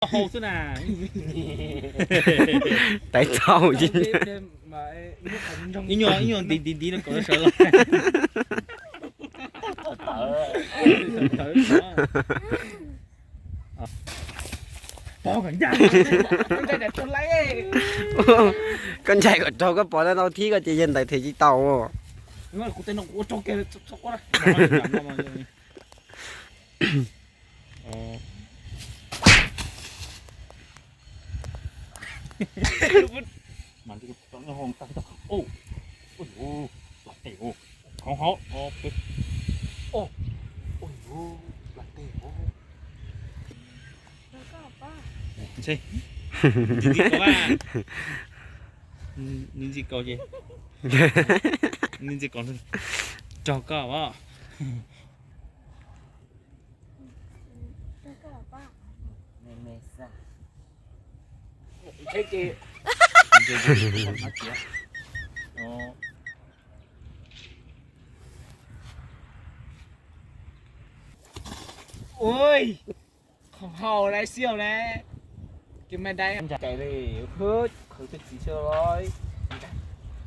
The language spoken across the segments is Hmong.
Hau xwb na. Tais txaus. Ib nyuag, ib nyuag ntiv ntiv ntiv no kom sawv los. Koj ncaim kom raug koj pom tau thib koj ces yawg ntawd them tsis tau. Ntxim koj, ntxim koj, raug koj os. Ui, qhov hau lawm xwb na. Ces mas dai cais li, khwv twg txiv xwb los.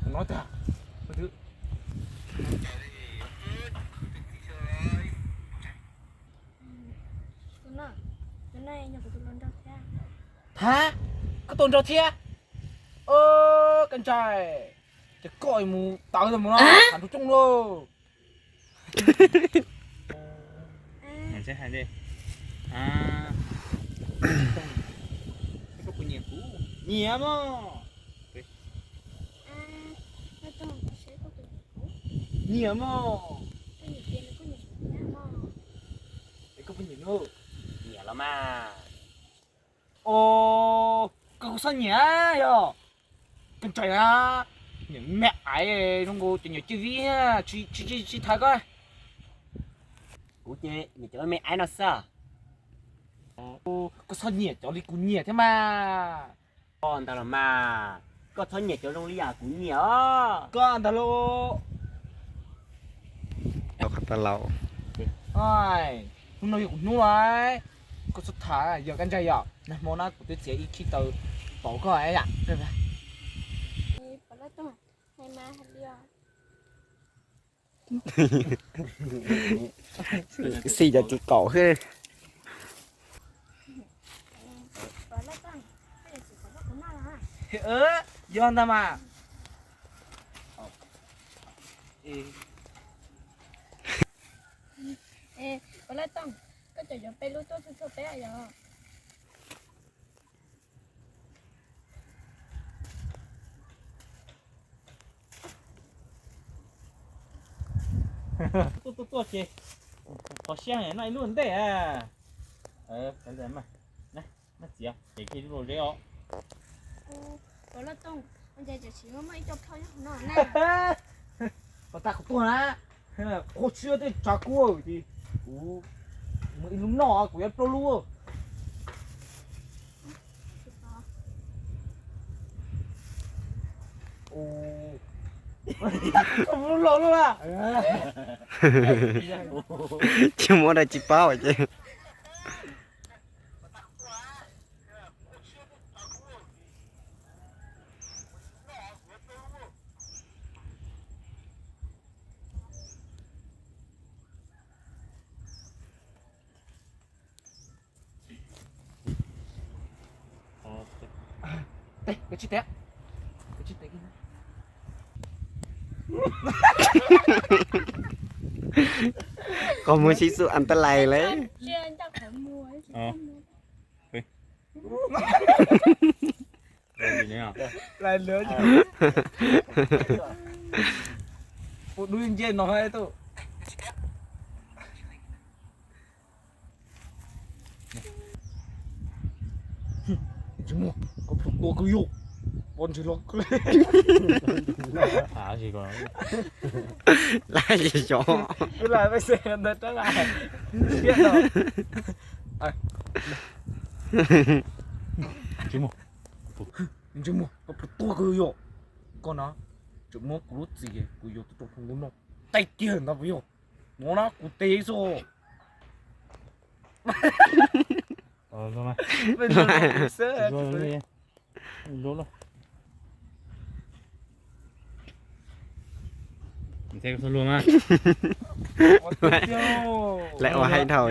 Tus no tag, tus twg? Hab, koj tua nrog thiab? Koj ntshai, ces koj mus tawv mus no, tham nrug coob lauj. Nyiam mog. Nyiam mog. Es koj puas nyiam nws? Nyiam los mas. Os, koj kuj txhob nyiam yog. Koj ntshai na, nyiam me aiv zoo nkaus cov nyuam cwj vib, tsis, tsis, tsis thaiv koj. Kuv ces nyiam cov me aiv no xwb. Koj txhob nyiam cov li kuv nyiam thiab mas. Koj ntag los mas, koj txhob nyiam cov zoo li yam kuv nyiam os. Koj ntag lauj. Hnub no yog kuv hnub lawm, koj txhob tham, yog koj ntshai yom, nag hmo na kuv twb txiav ib khib taws pauv koj yam. Xij cov tsis kaum xwb. Yog ntag mas. Koj cov yuav peb lub tuaj txhua txhua peb yog. Tuaj tuaj tuaj ces qhov siab noj ib lub ntej. Noj txiv ces kiag lub zeb os. Pas tas kuv tuag na, qhov siab tej tsav kub ces kuv mus ib lub noj kuv yuav plaub lub. Lub loj loj na. Tsis muaj dab tsis paub ces. Koj muaj sib xub an tab lais lawm. Ua dub ncej no tuj. Tsis muaj, koj pom tua kuv yog, pom ntsej los. Laj yog. Wb lam peb xeem ntawd rab lais. Tsis muaj, tsis muaj, koj pom tua kuv yog. Koj na, tseem muab kuv lub txiv kuv yuav tuaj rau hauv kuv noj. Tib kiag ntawd puas yog? No na kuv tes xwb. Lawv ua haib dhau.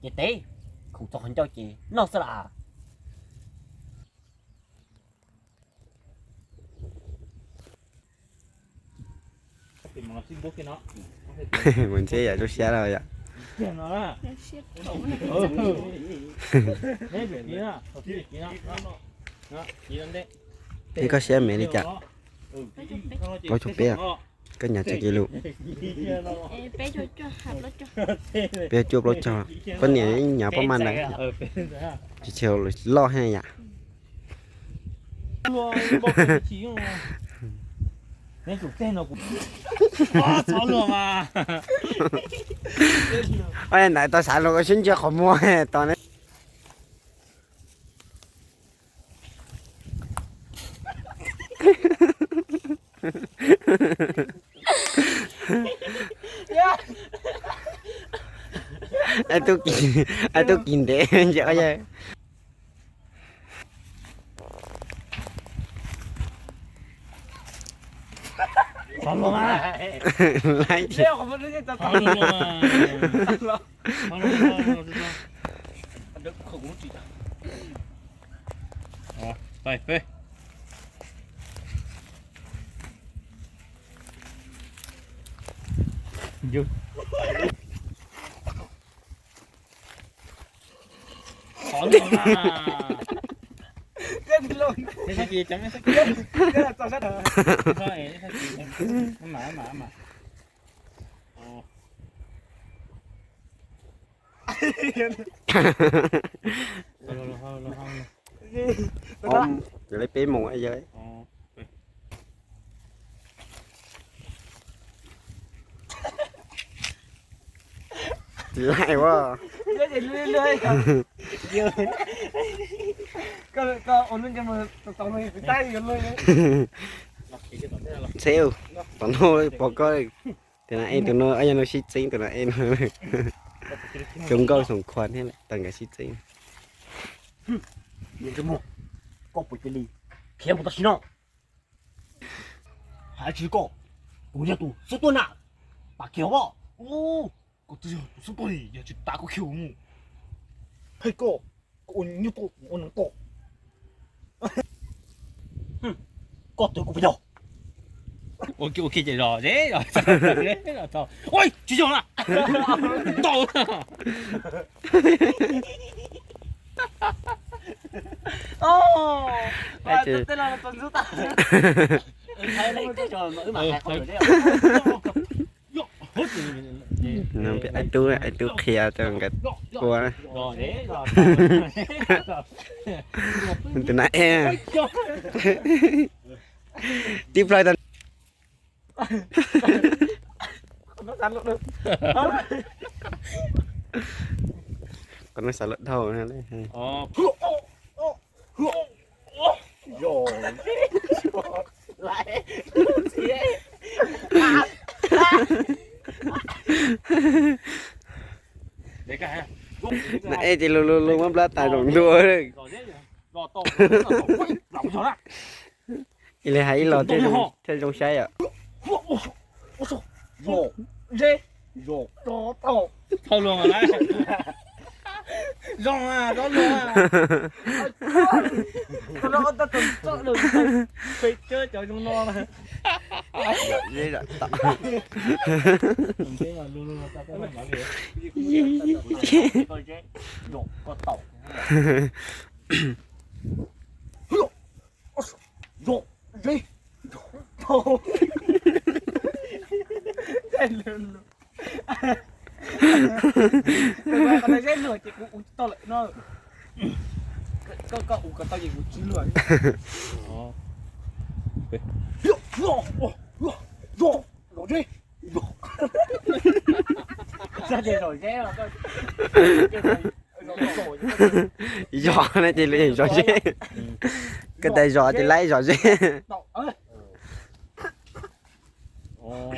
Ces teb, khoom txog qhov ncauj ces noj xwb las. Mus ntsib yam zoo siab no yom. Neb koj siab me li cas? Plaub caug peb, koj nyas tsis kiv lus. Peb cuaj plaub caug, poj niam nyas pob maj ntawd. Tsis tshua loj heev yam. Ntawd tau xav los sib ntsia qhov muag tos ne. Ai tub kis ntev nce. Ces lawv peb mus yog. Tsis laij ua. Txheb, tom no pom koj, tus no es tus no yog no sib txeeb tus no es no. Cov nkauj Xoom Khuam thiab tau nkawd sib txeeb. Koj puas cia li khiav mus tam sim no? Hais tsis koj, kuv yog tus xub tuaj na, pam khiav os. Koj twb yog tus xub tuaj li, yog tsis pam koj khiav mus. Hais koj, koj ua nyuj tuaj, ua neeg tuaj. Koj twv kuv puas yog? Ua kiag ces zos zeb, ua tsis yog na. Tau. Ai tub, ai tub qhia rau nkawd ua. Tus no es tib plhaw tau. Qhov no xav luaj dhau. Na ej ces lug lug lug muab nplab tas zoom ntua. Ib leeg hais ib los thiaj zoo saib os. Zeb luag ces kuv ua tsis tau lawm no. Koj ua kom tau ces kuv tsis luag. Zeb, zeb, zeb. Zos no ces lawv zos zeb. Koj tas zos ces lawv zos zeb. Yog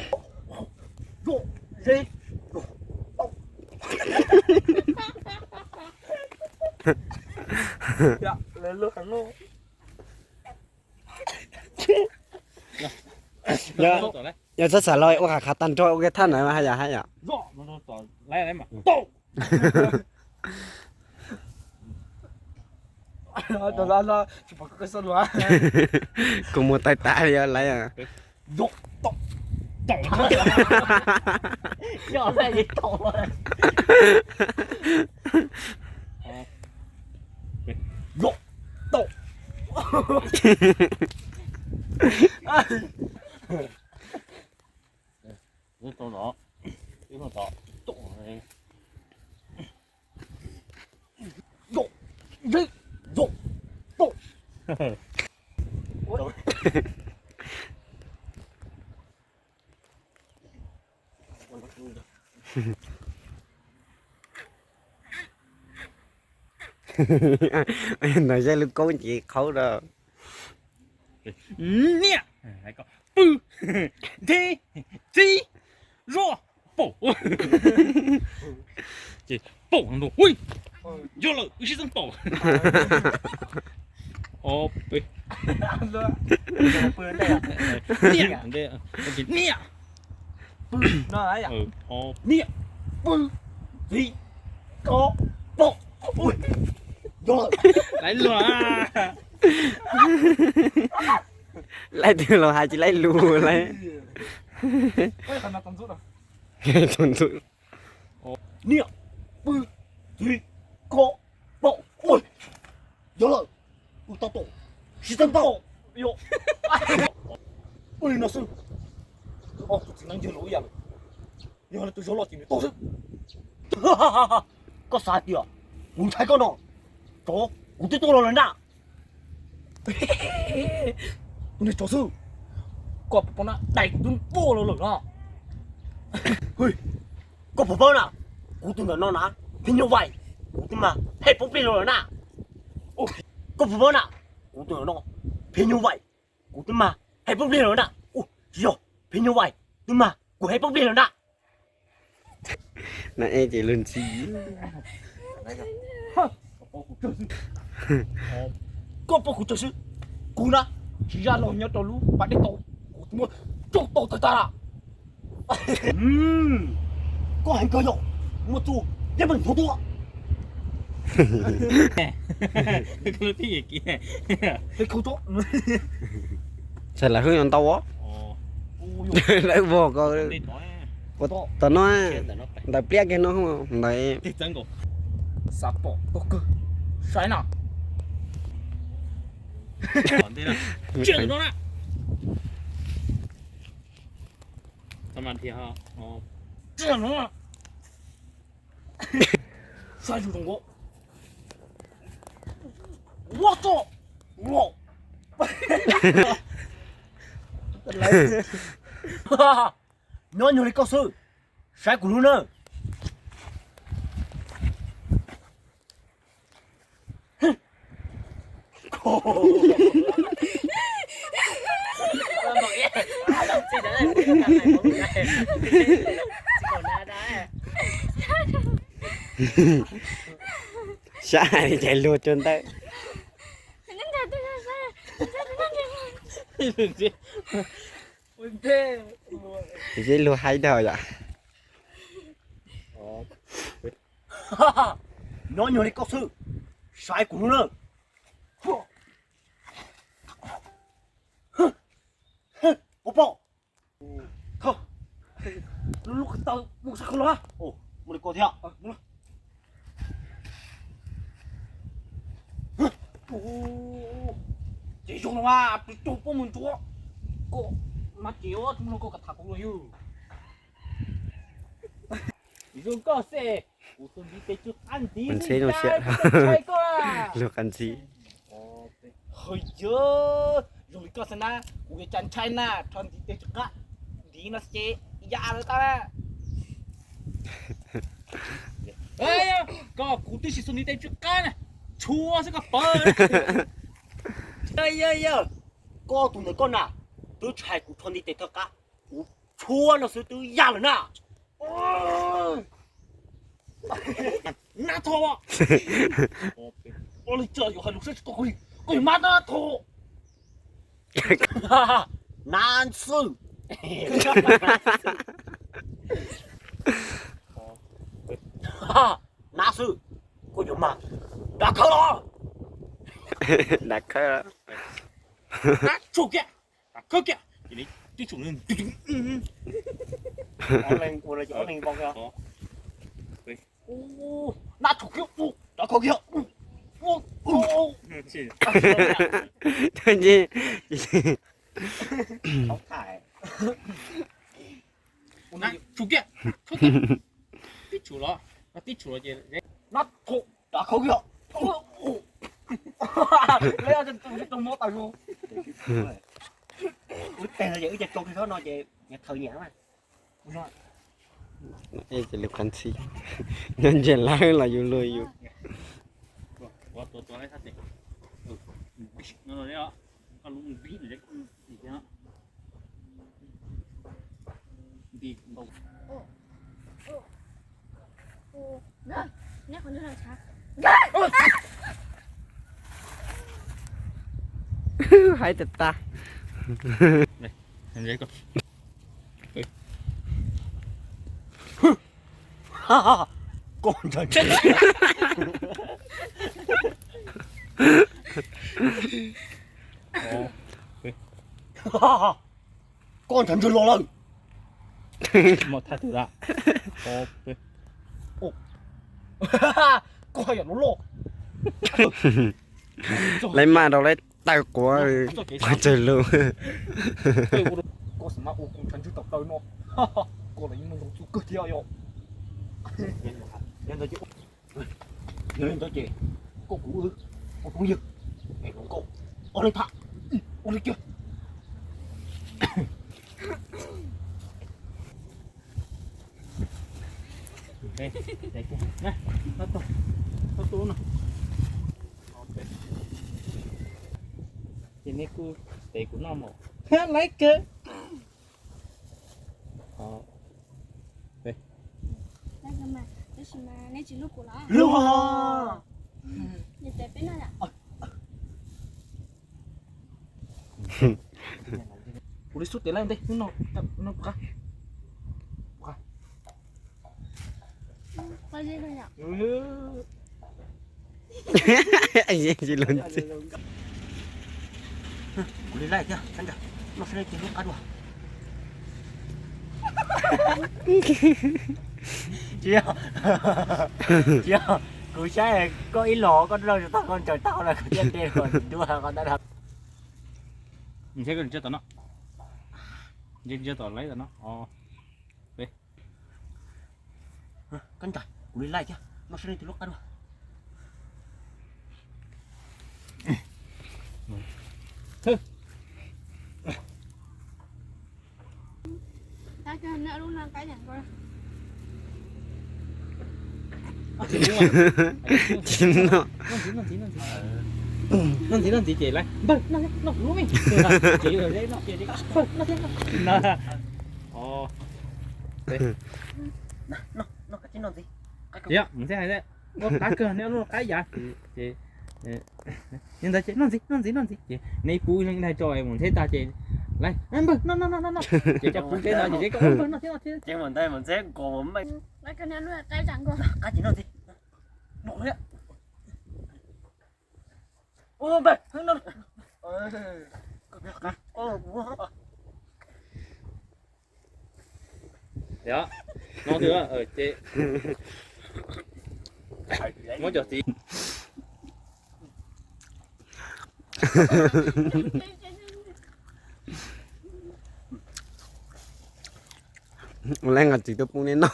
txhob xav los ua khav khav tag nrho ua ke thaj ntawd mas haj yam haj yam. Kuv mus tais tas li lawm. Ntawd zaj lub koob ces qhaub rau. Niam, pw, nthi, txiv, zuaj, paum. Ces paum ntua, ui, yog lawm wb sib txeeb paum. Ob peb. Niam, niam, pw, niam, pw, txiv, ko, paum. Ui, yog lawm. Laib luag. Laib twg los hais tsis laib lus laib. Niam, pw, txiv, ko, paum. Ui, yog lawm. Ua tau tau, sib txeeb tau. Ua li no xwb, tus txiv neej yog lus ib yam lawm, yog tus zov loj ces nws tau xwb. Koj xav hais tias kuv ntshai koj no, tsov, kuv twb tuaj los lawm na. Kuv niag tsov xwb, koj puas paub na, dais kuv twb npuaj los lawm no. Koj puas paub na, kuv tus ntawm no na, phim nyuj vais, kuv twb mag hais poob plig los lawm na. Koj puas paub na, kuv tus ntawm no, phim nyuj vais, kuv twb mag hais poob plig los lawm na. Tsis yog, phim nyuj vais twb mag kuv hais poob plig lawm na. Na e ces luag ntxhi. Koj paub kuv tsawg xwb, kuv na, tsis zaj los nyob rau lub pas dej tau, kuv twb muab tsau tau tag tag lawm. Koj heev kawg yog, muaj txuj yeej meem nthuav tuaj. Txhais lawv hwj yuav ntau os. Lawv vog ko, tom no, ntawm pliab kiag no ntawd. Xav pom tau kawg, saib na. Tsiaj ntawm no na. Saib zoo zoo nkaus. Ua tso, los. Nyob nyuag li koj xwb, saib kuv lub na. Saib hais li cas luag cuag ntawd. Ces luag haib dhau yom. Nyob nyuag li koj xwb, saib kuv lub na. Puas pom? Lub lub ko taw mus sab ko los. Mus li ko thiab. Ces zoo no mas plis rau poj mus ntsuav. Koj mas ces ua tsis muaj koj kam tham kuv los yug. Zoo koj xwb, kuv tus ntiv tes tsw qab ntiv ntxhi koj. Luag qab ntxhi. Hawm yawg, zoo li koj xwb na, kuv yuav tsa ntshai na, rho ntiv tes tsw qab ntiv no ces ya lawv tau na. Koj kuv twb tsis xu ntiv tes tsw qab na, tshua xwb koj pawg. Yawg, yawg, koj tus ntawm koj na, twb tsis hais kuv rho ntiv tes tsw qab, kuv Tshuav no xwb twb yaj lawm na. Nab tho. Ua li cas yuav hais lus saib tsis tau kuv li, koj yuav mab nab tho. Nab xwb. Nab xwb, koj yuav mas. Dav khawb los. Dav khawb. Nab tsuag kiag, dav khawb kiag. Ces nws tib tsum, nab tsuag kiag, dav khawb kiag. Tsuag kiag, tib tsum los, tib tsum los ces nab tsuag, dav khawb kiag. Lawv tsis tau mob tau zoo. Wb teg no ces wb cov tso kiag no ces nws thaws nyiam mas. Ces lwm qhov ntxhi nyob ntsia lawv los yus luag yus. Hais tas tas. Koj ntshaw ntshaw. Koj ntshaw ntshaw los lawm. Mos thaj twg lawm? Koj yam loj loj. Lawv mas rau lawv taw quav, quav tsawg lus. Koj xav mas ua kuv ntshaw ntshaw tau taw no. Koj los yeej muaj zoo txuj kawg thiab yom. Yog li ntawd ces koj kuv wb ua phooj ywg, es koj ua li tham, ua li kiag. Ces nej kuj tev kuv noj mov. Laiv kawg. Tab sis mas nej tsis hlub kuv los? Hlub os. Kuv li xub tes laij ntej hnub no, no puas qab? Puas qab? Kuv li laij thiab, noj seb leej twg hlub qab dua. Tsis yog, tsis yog, kuv saib koj ib los koj nrog tag koj ntsaws tag lawm kuv thiaj de kom dua qhov ntawd. Ntshe koj ntshe tom no, ntshe ntshe tom lawv tom no. Koj ncaim kuv li laij thiab, noj seb leej twg lub qab dua. Tsis no. Noj ntxiv noj ntxiv ces lawv npawg noj kuv lub me. Ces npawg noj thiab. Tias mus ntxheb hais tias ua qab kawg neb lub qab yav. Ces li ntawd ces noj ntxiv noj ntxiv noj ntxiv ces neb pub leej daig tso mus ntxheb tag ces lawv npawg noj noj noj noj noj ces coj pub teb no ces npawg noj thiab noj thiab. Ces mus ntxheb nkaus me. Qab ces noj ntxiv. Noj thiab. Yog, no twg ces muab cov txiv. Ua le nqa txiv tuaj pub neb noj.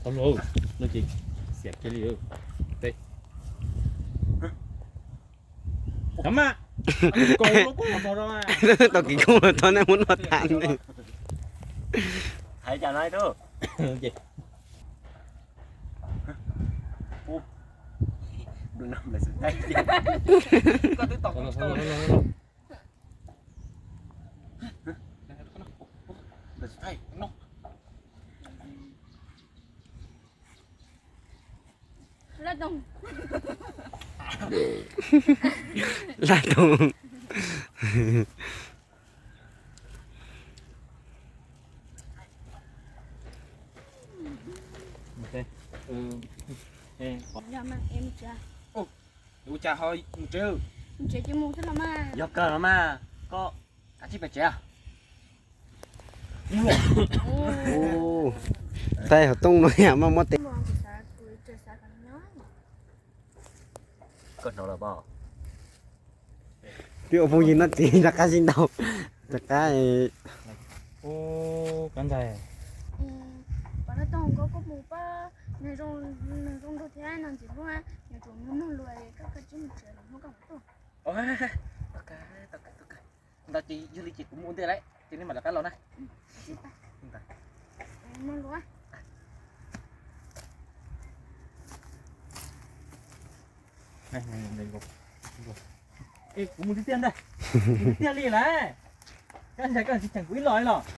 Tau los, no ces xiam kiag li. Tau mas, tau kiv koob los tau nej muab noj tas ne. Hais cas no tus. Koj twb tau. Laj toog. Ua cas ho mus tsev? Yog kawg los mas, koj kav tsij pais tsev. Taij hauv tooj no yam maj muab tes. Peb ua phooj ywg no txiv rov qab sib ntaus, rov qab. Ntawd ces yog li ces kuv mus ua ntej lawm, ces nej mam rov qab los na. Es kuv mus tiag tiag ntag, mus tiag tiag li lawm. Koj ntshai koj tsis cheem kuv ib los los?